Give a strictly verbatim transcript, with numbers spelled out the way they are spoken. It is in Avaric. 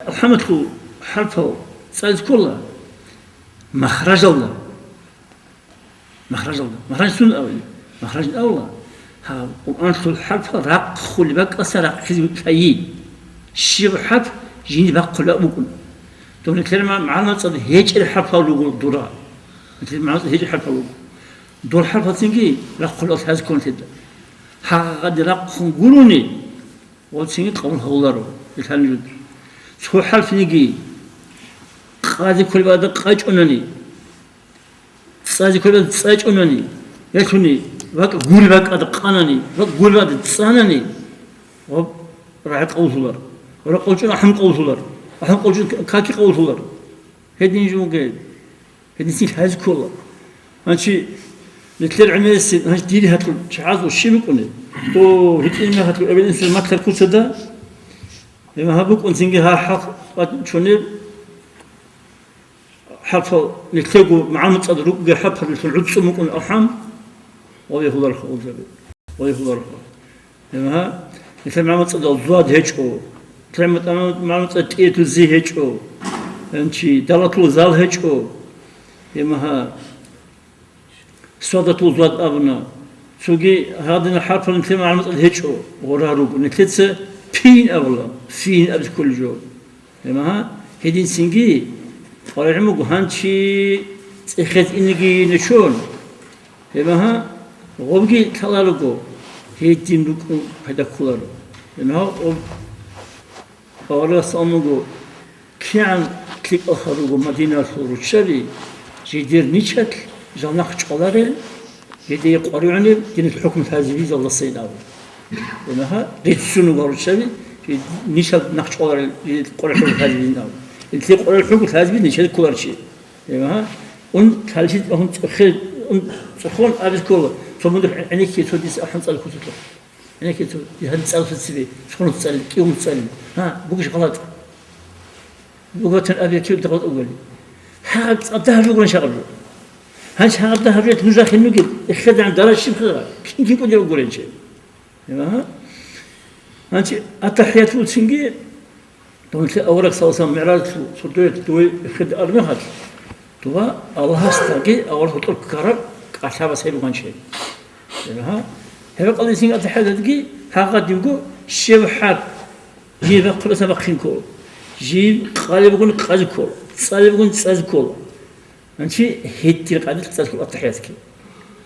АлхӀамдулиллагьил хӀарпал цӀализе ккола махражалда. Махражалда. Махраж сун абуни? Махраж абула, гьаб Къуръаналъул хӀарпал рахъулеб бакӀалдаса рахъизе лъайин. Щиб хӀарп жиндир бахъулеб букӀун. Доб нилъер ма-, магӀарул мацӀалда гьечӀел хӀарпал руго дура. Нилъер магӀарул мацӀалда гьечӀел хӀарпал руго. Дол хӀарпалцинги рахъулеб лъазе ккола нилъеда. Гьагъаде рахъун гурони, ва цинги къабул гьавуларо, гьелъан жуд. Цо хӀарпниги къазе кколеб бакӀалда къачӀунани, цӀазе кколеб бакӀалда цӀачӀунани, ялъуни, бакӀ гури бакӀалда къанани, бакӀ гури бакӀалда цӀанани, ва рагӀи къавлъулар, ва ракъулчӀун ахӀун къавлъулар, ахӀун къулчӀун каки къавлъулар. Гьедин жуге. Гьединлъи лъазе ккола. Гьанчи нилъер гӀемерисел, гьанчи дир гьалъул чагӀазул щиб букӀунеб? Дов гьитӀинаб гьалъул эбел-инсул маклар куцада, гьеб гьаб букӀун цинги гьа хӀакъ чонеб хӀарпал нилъего магӀарул мацӀалда рукӀуге хӀарпал нилъун гӀуцӀцӀун букӀун алхӀам, ва бегьуларха гъозаби. Вайгьуларха. Гьеб гьа, нилъер магӀарул мацӀалда зуад гьечӀо. Нилъер магӀарул мацӀалда тӀиятул зи гьечӀо. Гьанчи далатул зал гьечӀо. Гьеб гьа, свадатул зуад абуна. Цоги гьадинал хӀарпал нилъер магӀарул мацӀалда гьечӀо. Гъора руго. Нилъеца пин абула. Фин абизе кколеб жо. Гьеб гьа, гьединцинги къваригӀун буго гьанчи цӀехезе инеги нечон. Гьеб гьа, гъобги лъаларого, гьедин рукӀун пайда кколаро. Гьеб гьа, гъоб аварагас абун буго, кигӀан лъикӀалха руго Мадиналъул руччаби, жидер ничалъ жал нахъ чӀваларел, Гьедие къваригӀунеб динил хӀукму лъазе визалдасайин абу. Гьеб гьа, риццун вуго руччаби, нилъер нахъ чӀваларел къваригӀел хӀукму лъазе визин абу. Нилъее къваригӀел хӀукму лъазе визе нилъеда кколарищ. Гьеб гьа, ун лъалчи, ун цӀехе, ун цӀехон абизе ккола, цо мунагь гӀенекке цо дица ахӀун цӀалихъе ккола. ГӀенекке цо, гьаниб цӀалихъе цебе, цо хунус цӀалил, кӀиго хунус цӀалил. Гьа, бугищ гъалатӀ? Бугатан абиякив дагъа угали. Гьагъаб цӀадагь ругони шагъаб жо. Гьанчи гьагъаб дагь гьаб жо нуж рахин ругел, эхедагӀан дарас щиб хъа, кин-кин кӀудияв гуренчи. Гьанчи аттахӀиятулцинги, донлъи авараг саласан мигӀражлъу цо дуе дуе эхед армехалъ, дуа Аллагьасдаги авараг гьоркьор ккараб кӀалъабас гьеб гъанчи. Гьеб гьа, гьеб кьалдисин аттахӀияталдги гьагъадинго щев хӀарп. Жив бахъуласа бахъин ккола. Жив къалеб бугони къазе ккола. ЦӀалеб бугони цӀазе ккола. Гьанчи гьедин къадилъ цӀалъул аттахӀиятги.